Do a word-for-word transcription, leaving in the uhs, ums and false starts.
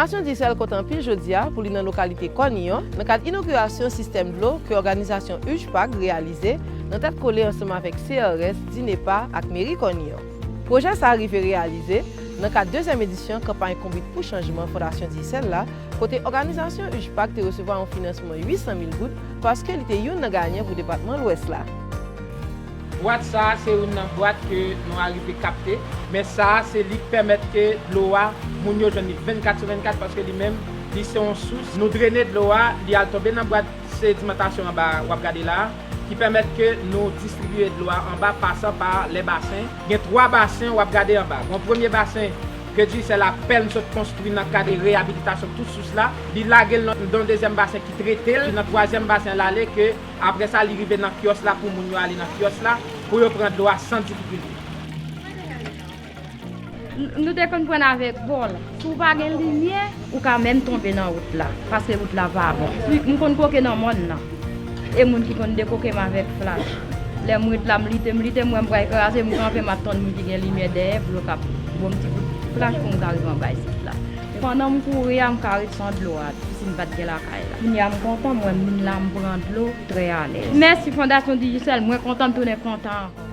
Fondasyon Digicel kontan anpil jodi a pou li nan lokalite Kòniyon, nan kad inogirasyon sistèm dlo ke òganizasyon UJPAC reyalize nan tèt kole ansanm avèk C R S, DINEPA ak meri Kòniyon. Pwojè sa a rive reyalize nan kad dezyèm edisyon kanpay Konbit pou Chanjman Fondasyon Digicel la, kote òganizasyon UJPAC te resevwa yon finansman uit san mil goud paske li te youn nan gayan pou depatman Lwès la. Bwat sa a se youn nan bwat ke nou arive kapte, men sa a se li k pèmèt ke dlo a, moun yo jwenn li vennkat sou vennkat paske li menm, li se yon sous. Nou drene dlo a, li al tonbe nan bwat sedimantasyon anba a w ap gade la a, ki pèmèt ke nou distribiye dlo a anba pasan pa lè basen. Gen twa basen w ap gade anba. Gon premye basen ke Digicel apèn sot konstwi nan kad reyabilitasyon tout sous la. Li lage l nan, nan dezyèm basen ki trete l. Nan twazyèm basen l ale ke Apre sa, li rive nan kyòs la pou moun yo ale nan kyòs la pou yo pran dlo a san difikilte. Nou te konn pran l avèk bòl. Si w pa gen limyè, ou ka menm tonbe nan wout la, paske wout la pa bon. M konn koke nan mòn nan. E moun ki konn dekoke m avèk flach. Lè m ret la, m lite, m lite, m wè m pral kraze, m kanpe, m ap tann moun ki gen limyè dèyè pou yo ka ban m ti kout flach pou m ka rive anba isit la. Pandan m kouri a, m ka ret san dlo a tou, si m pa t gen lakay la. Kounye a m kontan, m wè m vin la, m pran dlo, trè alèz. Mèsi Fondasyon Digicel, mwen kontan, m tounen kontan ankò.